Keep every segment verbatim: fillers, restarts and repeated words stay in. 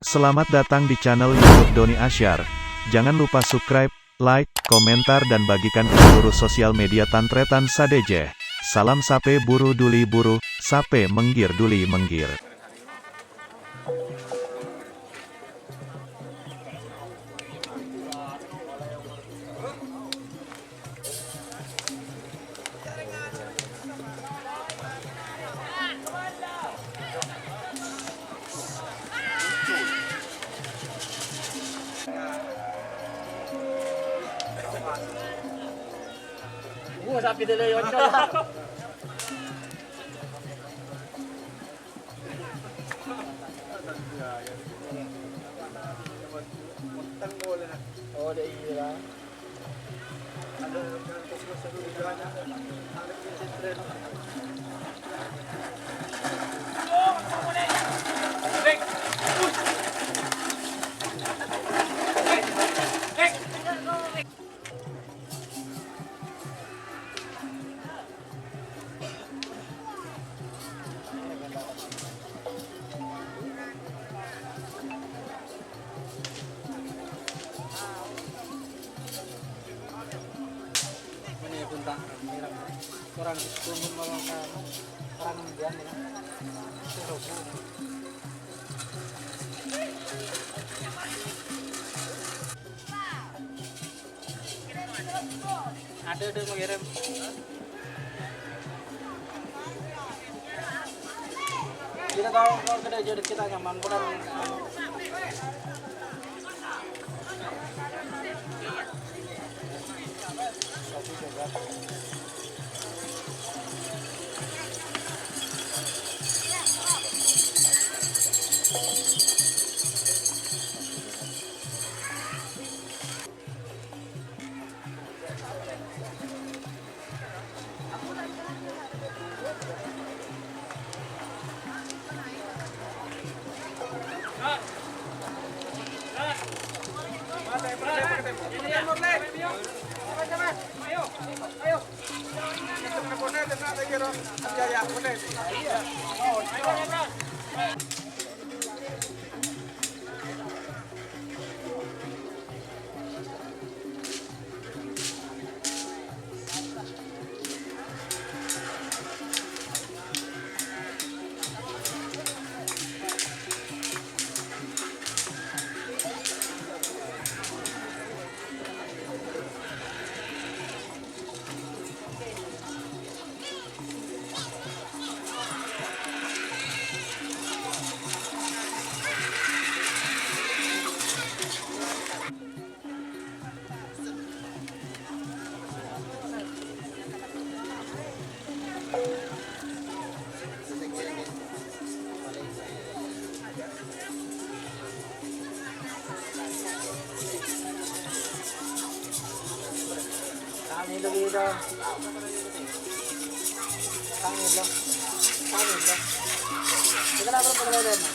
Selamat datang di channel YouTube Doni Asyar. Jangan lupa subscribe, like, komentar, dan bagikan ke seluruh sosial media Tan Tretan sadhâjâ. Salam sapè buru duli buru, sapè mèngghir duli mèngghir. Ini pun tak kurang, kurang sepuluh pun kalau kurang enam bulan ya. Itu robo. Ada, ada mau kirim. Kita tahu kalau kita jodoh kita nyaman, bukan. Kami begitu. Kami lo. Kami lo. Kita lapor ke Lodena.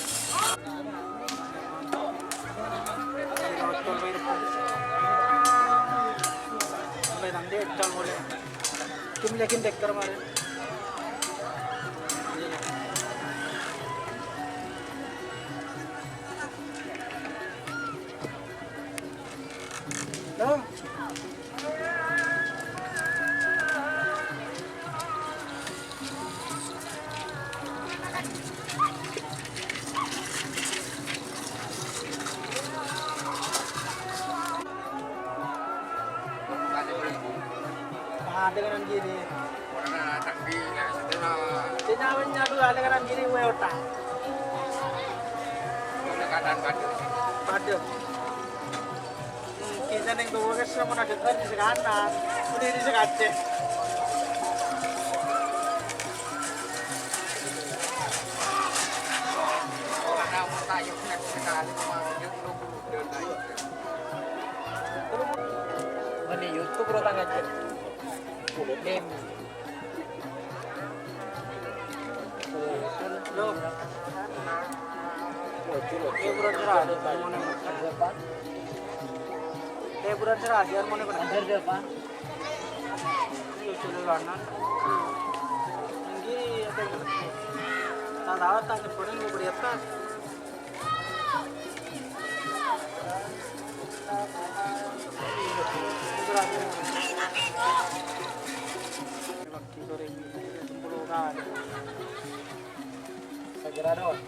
Tim yakin dek kemarin. Loh. Padâ kanan kiri. Sè nyamana dua ada kanan kiri, wae otak. Padâ. Hmm, kita neng bawa ke sama ada kan di sekanan. Udah di sekaceh. Mana YouTube rotan aja. Loh. Tèbhuran sèra, mon è. Tèbhuran sèra, biar mon è. Iya, jalanan. Ini ada. Lawat, tang, nyebbhâna ngghu bâdâ è attas. Lagi sore ini, sepuluh kali. Segera dong.